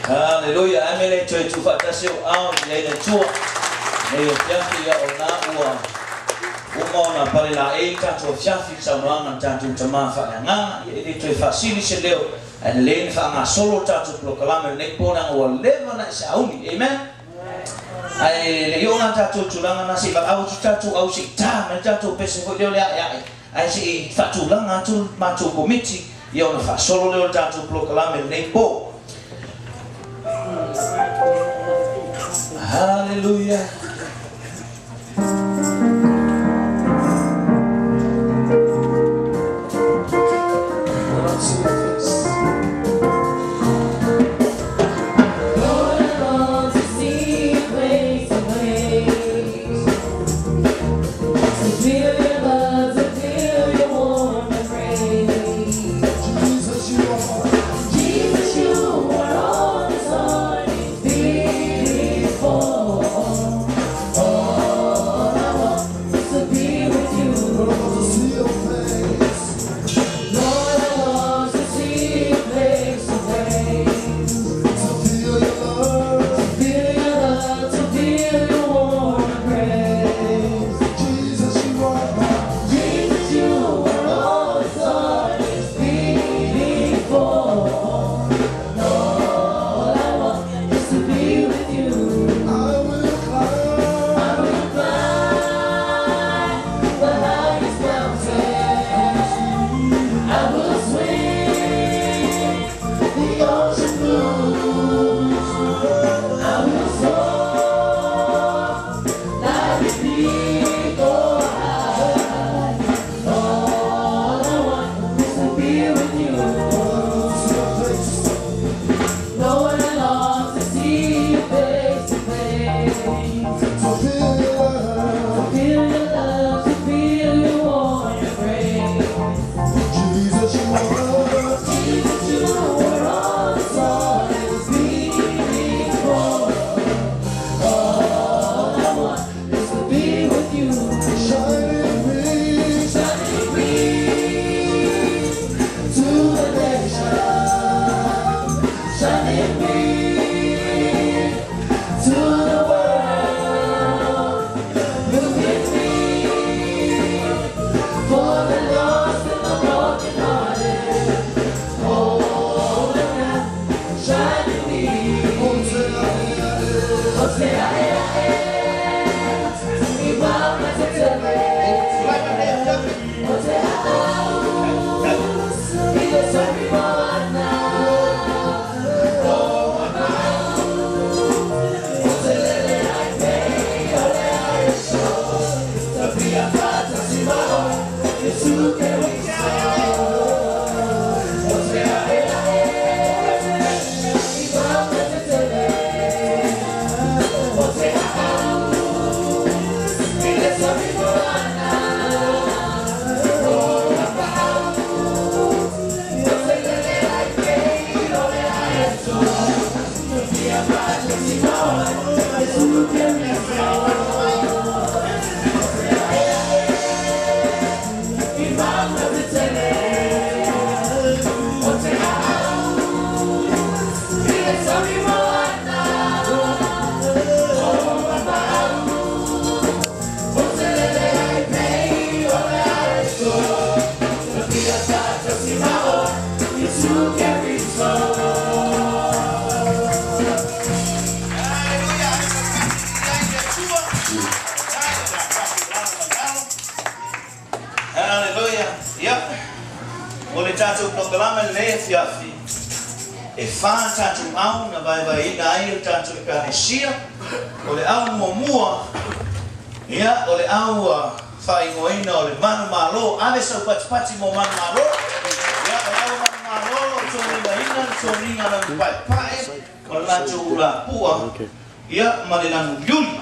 Haleluia, ame le toe tuufaatasi ou aao i ai le Atua nei afiafi, ia o lena ua uma ona palelaei le tatou afiafi i le saunoaga a le tatou Tama faaleagaga. Ia e le toe faasili se leo, ae lelei ona faagasolo le tatou polokalame i lenei po leaga ua leva ona e sauni. Amen. Ae le i oo la tatou i tulaga na, se i valaau atu tatou au se i ta mai le tatou pese foi lea o le aeae, ae se i faatulaga atu le matou komiti, ia ona faasolo lea o le tatou polokalame i lenei po. Haleluia. Lord, I long to see you face to face, to feel your love, to feel your warm embrace. Jesus, you are. Jesus, you are all this heart is beating for. All I want is to be with you. Lord, I want to see your face. Lord, I want to see you face to face. To feel your love. Feel your love, to feel your warm embrace. Jesus, you are my. Jesus, you are all this heart is beating for. All I want is to be with you. I will climb. I will climb the highest mountain. I will swim the ocean blue. I will soar like an eagle high. All I want is to be with you. I want to see your face. Lord, I long to see you face to face. To feel your love. Feel your love, to feel your warm embrace. Jesus, you are. Jesus, you are all this heart is beating for. All I want is to be with you. Shining me Shining me to the nation. Shining me to the world. Look at me for the lost and the brokenhearted. Hold now, shining me. Oh, say, ae, ae. Oh, say, ae, ae, i mama te tele. O te au, i le sami moana. O mapau, o te lele ai pei o le ai so. Ta pia fata si mao, Yesu ke wiso. O te ae ae, i mama te tele. O te au, i le sami moana. O mapau, o te lele ai pei o le ai so. Ta pia fata si mao, Yesu ke wiso. I mama te tele. O te au, i le sami moana. O mapau, o te lele ai pei o le ai so. Ta pia fata si mao, Yesu ke wiso. Haleluia. Ia, o le tatou polokalame lenei afiafi, e fa tatou au na vaevaeina ai le tatou Ekalesia. O le au muamua, ia, o le au faaigoaina o le manumalo. Ave sau patipati mo manumalo. Ia, o le au manumalo o lo o tonigaina le toniga lanupaepae o le latou ulapua, ia, ma le lanuliuli.